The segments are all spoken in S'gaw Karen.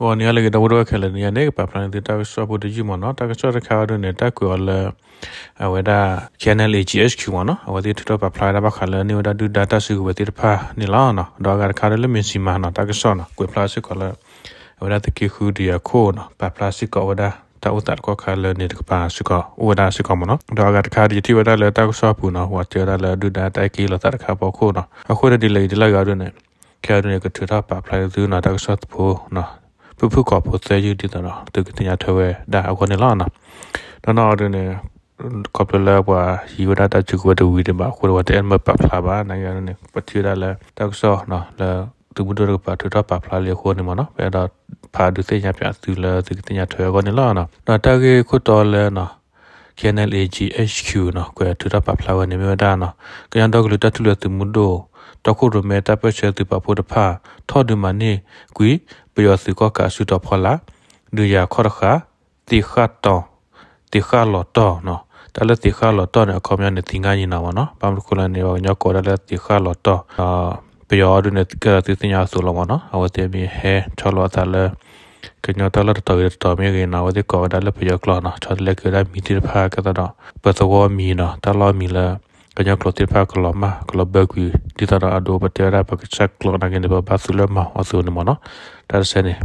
ဂီၤနံၤဟါလၢအဂ့ၤ ဒီပုၢ်ဝဲၢ်ခဲလၢာ်, တနံၤအံၤန့ၣ် ကပာ်ဖျါန့ၢ်သုတၢ်ကစီၣ်ဖိတယုၢ်မ့ၢ်နီၤ. တၢ်ကစီၣ်တခါအံၤဒုန့ၣ် တၢ်ကွဲးအီၤလၢ အဝဲဒၣ် K N L A G H Q မ့ၢ်နီၤ, အဝဲသ့ၣ်ထုးထီၣ်ပာ်ဖျါဝဲဒၣ်ဘၣ်ဃးလၢန့ၢ်ဝဲဒၣ်ဒုၣ်ဒါတၢ်စုကဝဲၤသ့ၣ်တဖၣ်န့ၣ်လီၤ. ဒီးအဂၤတခါဒုလၢမ့ၢ်စံးမၤနီၤ တၢ်ကစီၣ်နီၤ ကွဲးဖျါစ့ၢ်ကီးလၢ အဝဲဒၣ်သုးက့ဃုဒုးယၤခိၣ်နီၤ ပာ်ဖျါစ့ၢ်ကီးဝဲဒၣ်တၢ်အိၣ်သးတခီခါလၢန့ၣ်တကပၤစ့ၢ်ကီး အိၣ်ဝဲဒၣ်စ့ၢ်ကီးမ့ၢ်နီၤ. ဒီးအဂၤတခါဒု ယထံၣ်ဝဲဒၣ်လၢတၢ်ကစီၣ်ပူၤနီၤ ပှၤတဲဝဲဒၣ်လၢဒုၣ်ဒါတၢ်က့ၤလီၤသးတခါအဖီခိၣ်နီၤ. အဃိန့ၣ်ဒ်လဲၣ်ဂ့ၤဒ်လဲၣ်ဂ့ၤအံၤဒုန့ၣ် ခဲအံၤဒုန့ၣ် ကထုးထီၣ်ပာ်ဖျါသုနီၤ တၢ်ကစီၣ်ဖိ ဖုၣ်ဖုၣ်ကိာ်ဖိသၢယုၢ်ဒ်သိးဒီး သုကသ့ၣ်ညါထွဲဝဲဒၣ်အဂီၢ်န့ၣ်လီၤ. ဒီးနီၢ်အံၤဒုန့ၣ် ခီဖျိလၢပှၤဟံးဝဲဒၣ်တၢ်စုကဝဲၤတဝံၤဒံးဘၣ်အဃိဒီး ပှၤတအဲၣ်မၢပာ်ဖျါဘၣ် နာ်က့ဒုန့ၣ် ပထံၣ်ဝဲဒၣ်လၢတၢ်ကစီၣ်လၢ သုးမုၢ်ဒိၣ်တကပၤထုးထီၣ်ပာ်ဖျါလံအဃိန့ၣ်မ့ၢ်နီၤ ပအဲၣ်ဒိးဖးဒုးသ့ၣ်ညါပၠးသုလၢသုကသ့ၣ်ညါထွဲအဂီၢ်န့ၣ်လီၤ. ဒီးတၢ်ဂ့ၢ်ခိၣ်တီလၢ K N L A G H Q နီၤ ကွဲးထုးထီၣ်ပာ်ဖျါဝဲန့ၣ်မ့ၢ်ဝဲဒၣ်နီၤ ကညီဒီကလုာ်တၢ်ထူၣ်ဖျဲးသုးမုၢ်ဒိၣ် တီခိၣ်ရိၣ်မဲတၢ်ပၢၢ်ဆၢသုးပာ်ဖှိၣ်တဖၣ် ထီၣ်ဒုးမၤန့ၢ်ကွံာ် ပယီၤသုးကီၣ်ကးအစုတီၤဖီလာ် ဒုးယၤခီၣ်တဃာ် သံးဃၣ်တီၤ သံးဃၣ်လီၤတီၢ်နီၤ. တၢ်လၢသံးဃၣ်လီၤတီၢ်န့ၣ် အခီပညီန့ၣ် သံဃာညီနီၤမ့ၢ်နီၤ. ဘၣ်မနုၤအဃိလဲၣ်န့ၣ် ပှၤကညီကိးဝဲဒၣ်လၢသံးဃၣ်လီၤတီၢ် ဒီးပယီၤအံၤဒုန့ၣ် ကဲဒ်သုသ့ၣ်ညါအသိးလီၤမ့ၢ်နီၤ အဝဲသ့ၣ်မ့ၢ်ဟဲဆီလီၤအသးလၢ ကညီတၢ်လီၢ်တတီၤဂ့ၤတတီၤမ့ၢ်ဂ့ၤနီၤ အဝဲသ့ၣ်ကိးဝဲဒၣ်လၢပယီၤကျိာ်နီၤ ဆီတလဲက့ၤဝဲဒၣ်မံၤသ့ၣ်တဖၣ် ကဲသးဒီး ပသဝီမံၤနီၤ တၢ်လီၢ်မံၤလၢ ကညီကျိာ်သ့ၣ်တဖၣ်ကလီၤမၢ် ကလီၤဘၢကွံာ် ဒ်သိးဒီးအဒိပတဲဝဲဒၣ်ပကစၢ်ကျိာ်နာ်က့န့ၣ် ပဘၣ်သူလၢမၤအီၤအသိးန့ၣ်မ့ၢ်နီၤ. တၢ်တဆၢန့ၣ်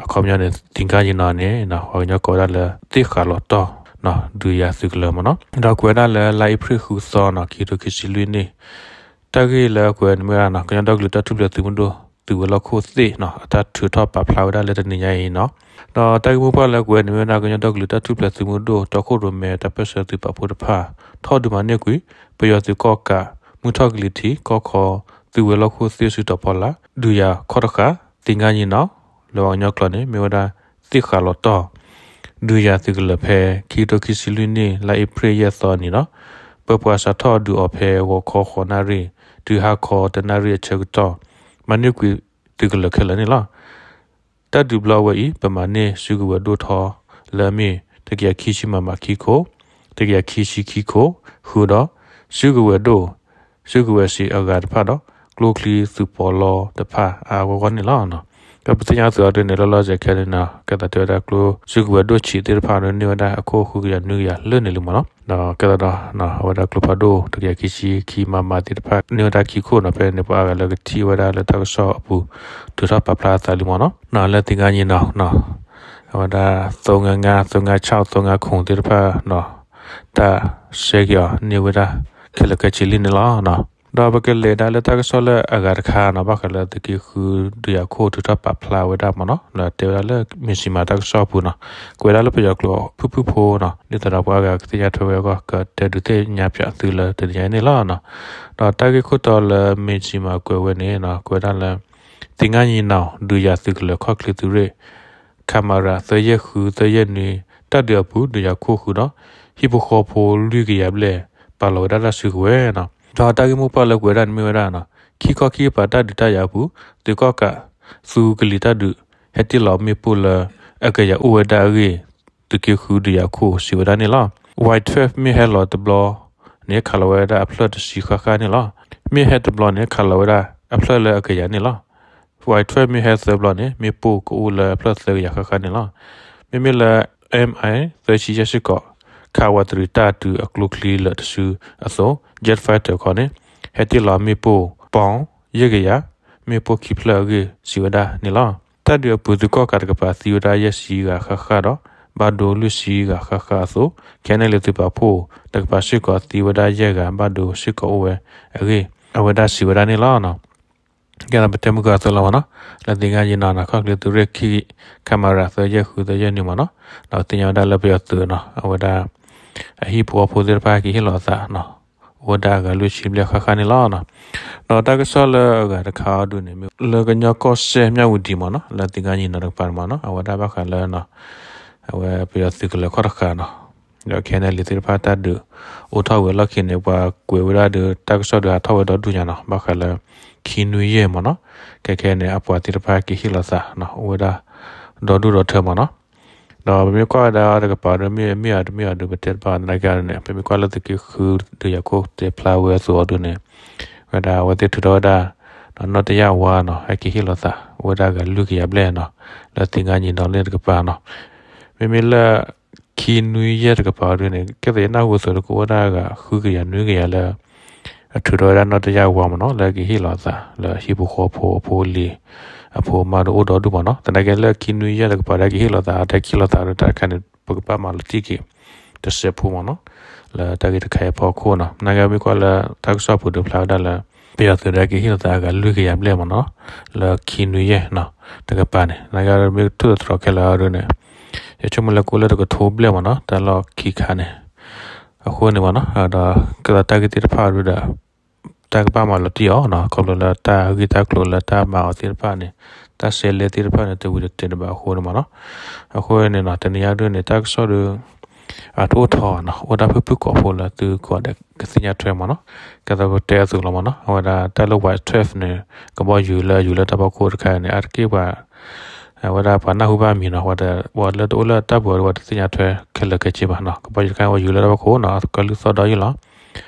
အခီပညီန့ၣ် သံဃာညီနီၤန့ၣ် ပှၤကညီကိးဝဲဒၣ်လၢ သံးဃာ်လီၤတီၢ် ဒုးယၤသုးကလၢၤမ့ၢ်နီၤ. ဒီးကွဲးဝဲဒၣ်လၢ လါအ့ဖြ့ၣ်ဃုသီနီၤ ခံကထိခံဆံလွံၢ်နံၣ် တၢ်ဂ့ၢ်လၢအကွဲးန့ၣ်မ့ၢ်ဝဲဒၣ်နီၤ ကညီဒီကလုာ်တၢ်ထူၣ်ဖျဲးသုးမုၢ်ဒိၣ် သုးဝဲၤလီၢ်ခိၣ်သ့ၣ်နီၤ အတၢ်ထုးထီၣ်ပာ်ဖျါဝဲဒၣ်လၢတနံၤညါအံၤနီၤ. ဒီးတၢ်ဂ့ၢ်မိၢ်ပှၢ်လၢအကွဲးန့ၣ်မ့ၢ်ဝဲဒၣ် ကညီဒီကလုာ်တၢ်ထူၣ်ဖျဲးသုးမုၢ်ဒိၣ် တီခိၣ်ရိၣ်မဲတၢ်ပၢၢ်ဆၢသုးပာ်ဖှိၣ်တဖၣ် ထီၣ်ဒုးမၤန့ၢ်ကွံာ် ပယီၤသုးကီၣ်ကး မုၢ်ထီၣ်ကလံၤထံး ကီၢ်ခီ သုးဝဲၤလီၢ်ခိၣ်သ့ၣ်စုတီၤဖီလာ် ဒုးယၤခီၣ်တဃာ် သံဃာညီနီၤ လၢပှၤကညီကျိာ်န့ၣ် မ့ၢ်ဝဲဒၣ် သံးဃာ်လီၤတီၢ် ဒုးယၤသုးကလၢၤဖဲ ခံကထိခံဆံလွံၢ်နံၣ် လါအ့ဖြ့ၣ်ယဲၢ်သီနံၤနီၤ ပၢၤပှၤစးထီၣ်ဒုးအီၤဖဲဂီၤခီဃိးနၣ်ရံၣ် တုၤဟါခီတနၣ်ရံၣ်အဆၢကတီၢ် မၤန့ၢ်ကွံာ်သုးကလၢၤခဲလၢာ်န့ၣ်လီၤ. တၢ်ဒုးဘျီဝဲအံၤ ပမၤန့ၢ်စုကဝဲၤဒိၣ်ထီလၢအမ့ၢ် တကယၤခံဆံ မမ ခံခိၣ်, တကယၤခံဆံခံခိၣ် ဃုာ်ဒီး စုကဝဲၤဒိၣ် စုကဝဲၤစံးအဂၤတဖၣ်ဒီး ကျိချံသုးပီးလီတဖၣ်အါအါဂီၢ်ဂီၢ်န့ၣ်လီၤ. ဒီးပသ့ၣ်ညါအသိးအံၤဒုန့ၣ် လီၤလီၤဆဲးခဲန့ၣ်နီၤ ကဲသးတဲဝဲဒၣ်ကျိစုကဝဲၤဒိၣ်ဆံးသ့ၣ်တဖၣ်ဒီးန့ၢ်ဝဲဒၣ်အခိၣ်ဃုကယၤနွံကယၤလၢာ်န့ၣ်လံမ့ၢ်နီၤ. ဒီးကဲသးဒီး အဝဲဒၣ်ကျိဖးဒိၣ် တကယၤခံဆံခံ မမ သ့ၣ်တဖၣ်န့ၢ်ဝဲဒၣ်ခံခိၣ်နီၤ ဖဲန့ၣ်ပှၤအါဂၤလၢကထံၣ်ဝဲဒၣ်လၢတၢ်ကစီၣ်အပူၤ ထုးထီၣ်ပာ်ဖျါအသးလံမ့ၢ်နီၤ. လၢသံဃာညီနီၤ အဝဲဒၣ် သိငါငါ သိငါခြောက် သိငါခုနစ်သ့ၣ်တဖၣ်နီၤ တၢ်ဆှၢက့ၤအီၤန့ၢ်ဝဲဒၣ်ခဲလၢာ်ခဲဆ့လံန့ၣ်လီၤ. ဒီးပကလဲၤဒၣ်လၢတၢ်ကစီၣ်လၢအဂၤတခါနီၤ ဘၣ်ဃးလၢသုးက့ဃုဒုးယၤခိၣ်ထုးထီၣ်ပာ်ဖျါဝဲဒၣ်မ့ၢ်နီၤ လၢတဲဝဲဒၣ်လၢမ့ၢ်စံးမၤတၢ်ကစီၣ်အပူၤနီၤ ကွဲးဒၣ်လၢပယီၤကျိာ်ဖုၣ်ဖုၣ်ဖိနီၤ ဒ်သိးဒီးပှၤအါဂၤကသ့ၣ်ညါထွဲဝဲအဂီၢ် ကတဲဒုးသ့ၣ်ညါပၠးသုလၢတနံၤညါအံၤန့ၣ်လီၤ. ဒီးတၢ်ဂ့ၢ်ခိၣ်တီလၢမ့ၢ်စံးမၤကွဲးဝဲန့ၣ်နီၤ ကွဲးဒၣ်လၢ သံဃာညီနီၤ ဒုးယၤသုးကလၢၤခီၣ်ချ့သုးရ့ၣ် ခမရ သၢယဲၢ်ဃု သၢယဲၢ်နွံ တၢ်ဒုးအပူၤဒုးယၤခိၣ်ဃုာ်ဒီး ဟံၣ်ဖိဃီဖိလွံၢ်ကယၤဘျဲၣ် ပာ်လီၤဝဲဒၣ်တၢ်စုကဝဲၤနီၤ. ဒီးတၢ်ဂ့ၢ်မိၢ်ပှၢ်လၢကွဲးဒၣ်န့ၣ်မ့ၢ်ဝဲဒၣ်နီၤ ခံခီခံကပၤတၢ်ဒုးတၢ်ယၤအပူၤ သုးကီၣ်ကး သူကလံၤတၢ်ဒုး ဟဲတ့ၢ်လီၤမ့ၣ်ပိၢ်လၢအကယၤအိၣ်ဝဲဒၣ်အဂ့ၢ် သုးက့ဃုဒုးယၤခိၣ်စံးဝဲဒၣ်န့ၣ်လီၤ. Y twelve မ့ၢ်ဟဲလီၤတဘျီန့ၣ် ခးလီၤဝဲဒၣ်အဖျၢၣ်တဆံဃၣ်ဃၣ်န့ၣ်လီၤ. မ့ၢ်ဟဲတဘျီန့ၣ် ခးလီၤဝဲဒၣ်အဖျၢၣ်လၢအကယၤန့ၣ်လီၤ. Y twelve မ့ၢ်ဟဲသၢဘျီန့ၣ် မ့ၣ်ပိၢ်ကအိၣ်လၢအဖျၢၣ်သၢကယၤဃၣ်ဃၣ်န့ၣ်လီၤ. မ့မ့ၢ်လၢ M I သၢဆံယဲၢ်စ့ၢ်ကီး ခးဝးတရံးတၢ်တုၤအကျိချံလၢာ်တစုအသိး Jet Fighter တခီန့ၣ် ဟဲတ့ၢ်လီၤမ့ၣ်ပိၢ် ပီၣ် ယဲၢ်ကယၤ မ့ၣ်ပိၢ်ခံဖျၢၣ်အဂ့ၢ် စံးဝဲဒၣ်န့ၣ်လီၤ. တၢ်ဒုးအပူၤသုးကီၣ်ကးတကပၤသံဝဲဒၣ်ယဲၢ်ဆံဂၤဃၣ်ဃၣ်ဒီး ဘၣ်ဒိလွံၢ်ဆံဂၤဃၣ်ဃၣ်အသိး ခဲန့ၣ်လၢသုးပာ်ဖှိၣ်တကပၤစ့ၢ်ကီးသံဝဲဒၣ်ယဲၢ်ဂၤ ဘၣ်ဒိစ့ၢ်ကီးအိၣ်ဝဲအဂ့ၢ် အဝဲဒၣ်စံးဝဲဒၣ်န့ၣ်လီၤ. ကဲဒီးပတဲမုၢ်ကီၢ်အသိးလီၤမ့ၢ်နီၤ လၢသံဃာညီနီၤ ခီၣ်ချ့သုးရ့ၣ်ခံ ခမရ သၢယဲၢ်ဃု သၢယဲၢ်နွံမ့ၢ်နီၤ ဒီးသ့ၣ်ညါဝဲဒၣ်လၢပယီၤသုးနီၤ အဝဲဒၣ် အဟံၣ်ဖိဃီဖိသ့ၣ်တဖၣ်က့ၤဟ့ၣ်လီၤအသးနီၤ အိၣ်ဝဲဒၣ်အဂၤလွံၢ်ဆံဘျဲၣ်ဃၣ်ဃၣ်န့ၣ်လီၤ. ဒီးတၢ်ကစီၣ်လၢအဂၤတခါအံၤဒုန့ၣ် မ့ၢ်လၢကညီကီၢ်စဲၣ် မြဝတီ မ့ၢ်နီၤ လၢသံဃာညီနီၤတကပၤန့ၣ်မ့ၢ်နီၤ အဝဲဒၣ်ဘၣ်ဃးလၢ အဝဲပယီၤသုးကလၢၤခီၣ်တဃာ်နီၤ ဒီး ခဲန့ၣ်လံ သ့ၣ်တဖၣ်တၢ်ဒုးအိၣ်ထီၣ်ဝဲအလီၢ်ခံန့ၣ် ပှၤကွဲးဝဲဒၣ်ဒီး တၢ်ကစီၣ်ဒီးဟးထီၣ်ဝဲဒီဒူၣ်ညါနီၤ ဘၣ်ဃးလၢ ခံနွံယဲၢ်မ့ၢ်နီၤ ခဲခဲန့ၣ် အပှၤသ့ၣ်တဖၣ်က့ၤဟ့ၣ်လီၤသးနီၤ အိၣ်ဝဲဒၣ်ဒီဒူၣ်ဒီထၢမ့ၢ်နီၤ. ဒီးပမ့ၢ်ကွၢ်ဝဲဒၣ်တကပၤဒီး မ့ၢ်အတမ့ၢ်အဒုးပတဲတဘၣ်နာ်က့န့ၣ် ပမ့ၢ်ကွၢ်လၢသုးက့ဃုဒုးယၤခိၣ်တဲဖျါဝဲအသိးအံၤဒုန့ၣ် ဝဲဒၣ်အဝဲသ့ၣ်ထုးထီၣ်ဝဲဒၣ် နီၢ်တယၣ်ဝါနီၤ ဟဲက့ၤဟ့ၣ်လီၤသး အိၣ်ဝဲဒၣ်ဂၤလွံၢ်ကယၤဘျဲၣ်နီၤ လၢသ့ၣ်ငါနံၤဒီးန့ၣ်တကပၤနီၤ. မ့မ့ၢ်လၢ ခံနွံယဲၢ်တကပၤဒုန့ၣ် ကဲသးယနၢ်ဟူအသိးဒီးကအိၣ်ဝဲဒၣ်ဂၤဃုကယၤနွံကယၤလၢ အထုးထီၣ်ဝဲဒၣ်နီၢ်တယၣ်ဝါမ့ၢ်နီၤ လၢကဟ့ၣ်လီၤသး လၢဟံၣ်ဖိဃီဖိအဖိအလံၤ အဖိအမါဒီးအိၣ်ဒီဒူၣ်မ့ၢ်နီၤ. သနာ်က့လၢခံနွံယဲၢ်တကပၤဒီးကဟ့ၣ်လီၤသး တၢ်ကဟ့ၣ်လီၤသးဒီးတၢ်တခါန့ၣ် ပကဘၣ်မၤလီၤတံၢ်က့ၤ တစဲးဖိမ့ၢ်နီၤ လၢတၢ်ဂ့ၢ်တခါအံၤအဖီခိၣ်နီၤ. သနာ်က့မ့ၢ်ကွၢ်လၢတၢ်ကစီၣ်ပူၤဒုးဖျါဝဲဒၣ်လၢ ပယီၤသုးဒီးကဟ့ၣ်လီၤသးအဂၤလွံၢ်ကယၤဘျဲၣ်မ့ၢ်နီၤ လၢခံနွံယဲၢ်နီၤ တကပၤန့ၣ် သနာ်က့မ့ၢ်ထုးသတြီၤခဲလၢာ်အီၤဒုန့ၣ် ယဆိကမိၣ်လၢကအိၣ်လၢတကထိဘျဲၣ်မ့ၢ်နီၤ တၢ်လီၢ်ခံခါန့ၣ် အဃိန့ၣ်မ့ၢ်နီၤ ဒီးကဲသးတၢ်ဂ့ၢ်သ့ၣ်တဖၣ်ဒုဒီး တၢ်ကဘၣ်မၤလီၤတံၢ်အီၤနီၤ ခီဖျိလၢတၢ်ဂ့ၢ်တၢ်ကျိၤလၢတၢ်မၤအီၤသ့ၣ်တဖၣ်န့ၣ် တၢ်ဆဲးလဲသ့ၣ်တဖၣ်န့ၣ် တဝံၤတတဲာ်တဘၣ်အဃိန့ၣ်မ့ၢ်နီၤ. အဃိန့ၣ်နီၤ တနံၤအံၤဒုန့ၣ် တၢ်ကစီၣ်ဒု အတအိၣ်ထီၣ်နီၤ အိၣ်ဒၣ်ဖုၣ်ဖုၣ်ကိာ်ဖိလၢသုကိးဂၤဒဲးကသ့ၣ်ညါထွဲမ့ၢ်နီၤ. ကဲသးပတဲအသိးလီၤမ့ၢ်နီၤ အဝဲဒၣ်တၢ်လၢ Y twelve န့ၣ် ကဘီယူၤလၢယူၤလၢတၢ်ဖီခိၣ်တခါန့ၣ် အါတက့ၢ်ပှၤ အဝဲဒၣ်ပှၤနၢ်ဟူဘၣ်မံၤနီၤ ပှၤလၢတအိၣ်လၢတၢ်ပူၤအီၤဒီး ပှၤတသ့ၣ်ညါထွဲခဲလၢာ်ခဲဆ့ဘၣ်နီၤ. ကဘီယူၤတခါန့ၣ် ပှၤယူၤလၢတၢ်ဖီခိၣ်နီၤ ကလုၢ်သီၣ်ဒီယုၢ်လီၤ.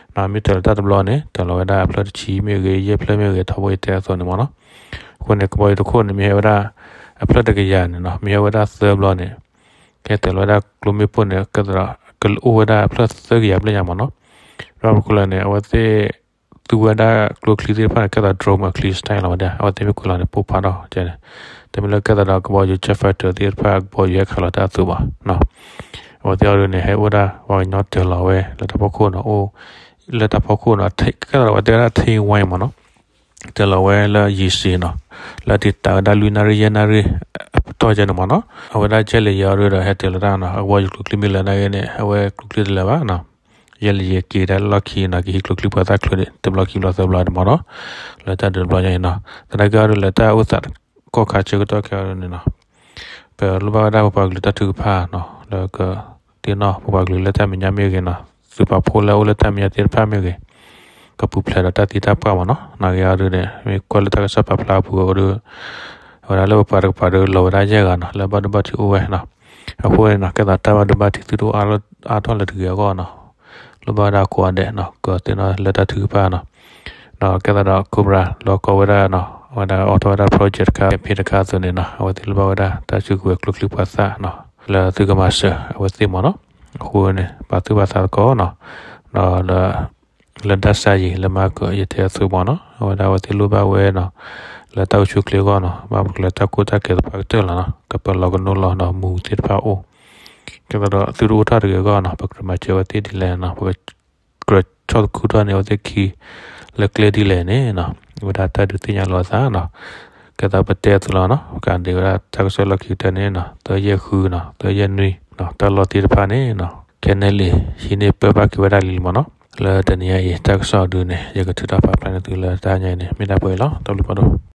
မ့ၢ်တၢ်လီၤတၢ်တဘျီန့ၣ် တၢ်လီၤဝဲဒၣ်အဖျၢၣ်တဆံမ့ၢ်ဂ့ၤ ယဲၢ်ဖျၢၣ်မ့ၢ်ဂ့ၤ ထီဘိယတဲအသိးန့ၣ်မ့ၢ်နီၤ. အဃိန့ၣ် ကဘီယူၤတခိၣ်န့ၣ် မ့ၢ်ဟဲဝဲဒၣ် အဖျၢၣ်တကယၤန့ၣ်နီၤ မ့ၢ်ဟဲဝဲဒၣ်သၢဘျီန့ၣ် ကဲတၢ်လီၤဝဲဒၣ်ကျိမ့ၣ်ပိၢ်န့ၣ် ကဲသးဒီး ကအိၣ်ဝဲဒၣ်အဖျၢၣ်သၢကယၤဘျဲၣ်ညါမ့ၢ်နီၤ. ဘၣ်မနုၤလဲၣ်န့ၣ် အဝဲသ့ၣ် သူဝဲဒၣ်ကျိချံသ့ၣ်တဖၣ်န့ၣ် ကဲသး drone အချံ style လီၤဝဲဒၣ် အဝဲသ့ၣ်မ့ၢ်ကွဲးလီၤန့ၣ် ပိၢ်ဖးထီၣ်ကဲန့ၣ် တမ့ၢ်လၢကဲသးဒီးကဘီယူၤ jet fighter သ့ၣ်တဖၣ် ကဘီယူၤဟဲခးလီၤတၢ်အသိးဘၣ်နီၤ. အဝဲသ့ၣ်အီၤဒုန့ၣ် ဟဲအိၣ်ဒၣ်ပှၤကညီတၢ်လီၤဝဲလၢတၢ်ဖီခိၣ်နီၤ အိၣ်လၢတၢ်ဖီခိၣ်နီၤ ကဲသးဒီးအဝဲတဲဝဲဒၣ် ထံဝဲမ့ၢ်နီၤ တၢ်လီၤဝဲလၢယံာ်စ့ၢ်နီၤ လၢတံာ်တာ်ဝဲဒၣ်လွံၢ်နၣ်ရံၣ်ယဲၢ်နၣ်ရံၣ် အပတီၢ်ကဲန့ၣ်မ့ၢ်နီၤ အဝဲဒၣ် jet လၢယဲၢ်အီၤဒုဒီး ဟဲတ့ၢ်လီၤတၢ်နီၤ အကဘီယူၤကျိချံမ့ၢ်လၢနၣ်ရံၣ်န့ၣ် အဝဲကျိချံတလၢာ်ဘၣ်နီၤ ယဲၢ်လၢယဲၢ်က့ၤဒၣ်လၢလီၢ်ခံနီၤ ကဟံးကျိချံပှၤသၣ်ချၢဒံး တဘျီခံဘျီသၢဘျီန့ၣ်မ့ၢ်နီၤ လၢတၢ်ဒုးတဘျီညါအံၤနီၤ သနာ်က့အီၤဒုးလၢတၢ်အိၣ်သးကီၢ်ခါဆၢကတီၢ်ခဲအံၤဒုန့ၣ်နီၤ ပလိၣ်ဘၣ်ဝဲဒၣ်ပပှၤကလုာ်တၢ်ထုကဖၣ်နီၤ လၢကသ့ၣ်နီၣ်ပပှၤကလုာ်လၢတၢ်မဲာ်ညါမ့ၢ်ဂ့ၤနီၤ သုးပာ်ဖှိၣ်လၢအအိၣ်လၢတၢ်မဲာ်ညါသ့ၣ်တဖၣ်မ့ၢ်ဂ့ၤ ကပူၤဖျဲးဒီးတၢ်သံတၢ်ပှၢ်မ့ၢ်နီၤ သနာ်က့အီၤဒုန့ၣ် မ့ၢ်ကွၢ်လၢတၢ်ကစီၣ်ပာ်ဖျါအပူၤအီၤဒု အဝဲဒၣ်လၢပပှၤတကပၤဒုလီၤဝဲဒၣ်ယဲၢ်ဂၤနီၤ လၢဘၣ်ဒိဘၣ်ထံးအိၣ်ဝဲနီၤ အဃိန့ၣ်နီၤ ကဲသးတၢ်ဘၣ်ဒိဘၣ်ထံးသုတအိၣ်အါထီၣ်လၢၤတဂ့ၤအဂီၢ်နီၤ လိၣ်ဘၣ်ဝဲဒၣ်ကိးဂၤဒဲးနီၤ ကသ့ၣ်နီၣ်လၢတၢ်ထုကဖၣ်နီၤ ဒီးကဲသးဒီး Cobra လီၤကီဝဲဒၣ်နီၤ အဝဲဒၣ်အိးထီၣ်ဝဲဒၣ် project တခါ ဖဲတခါအသိးန့ၣ်နီၤ အဝဲသ့ၣ်လိၣ်ဘၣ်ဝဲဒၣ်တၢ်စုကဝဲၤကျိချံပှၤသၣ်နီၤ လၢသုကမၤစၢၤအဝဲသ့ၣ်မ့ၢ်နီၤ အဃိန့ၣ် ပာ်သူၣ်ပာ်သးသကိးနီၤ ဒီးလၢ လၢဒၣ်စါယံၤလၢမၤကၢၤယတဲအသိးမ့ၢ်နီၤ အဝဲဒၣ်အဝဲသ့ၣ်လိၣ်ဘၣ်ဝဲနီၤ လၢတၢ်အိၣ်ဆူၣ်အိၣ်ချ့အဂီၢ်နီၤ ဘၣ်မနုၤလဲၣ်တၢ်ကီတၢ်ခဲသပှၢ်ကတၢၢ်လီၤနီၤ ကပလီၤကနိလီၤဒီးမူသ့ၣ်တဖၣ်အိၣ် ကဲသးဒီးသုတအိၣ်ထီၣ်တဂ့ၤအဂီၢ်နီၤ ပကြၢးမၤစၢၤအဝဲသ့ၣ်ဒ်လဲၣ်နီၤ ပကကြၢးဆီၣ်သခူထီၣ်န့ၢ်အဝဲသ့ၣ်ခံ လၢကျဲဒ်လဲၣ်န့ၣ်နီၤ ဝဲဒၣ်တၢ်ဒုးသ့ၣ်ညါလိာ်အသးနီၤ ကဲသးပတဲအသိးလီၤနီၤ ပကဒ့ဝဲဒၣ်တၢ်ကစီၣ်လီၢ်ခံကတၢၢ်န့ၣ်နီၤ သၢယဲၢ်ဃုနီၤ သၢယဲၢ်နွံနီၤ တၢ်လီၢ်သ့ၣ်တဖၣ်န့ၣ်နီၤ ခဲန့ၣ်လံ ဟံးန့ၢ်ပၢဘၣ်က့ၤဝဲဒၣ်လံမ့ၢ်နီၤ လၢတနံၤအံၤ တၢ်ကစီၣ်ဒုန့ၣ် ယကထုးထီၣ်ပာ်ဖျါန့ၢ်သုလၢတၢ်ညါအံၤန့ၣ် မ့ၢ်ဒၣ်ပှဲၤအံၤလီၤ တၢ်ဘျုးဖးဒိၣ်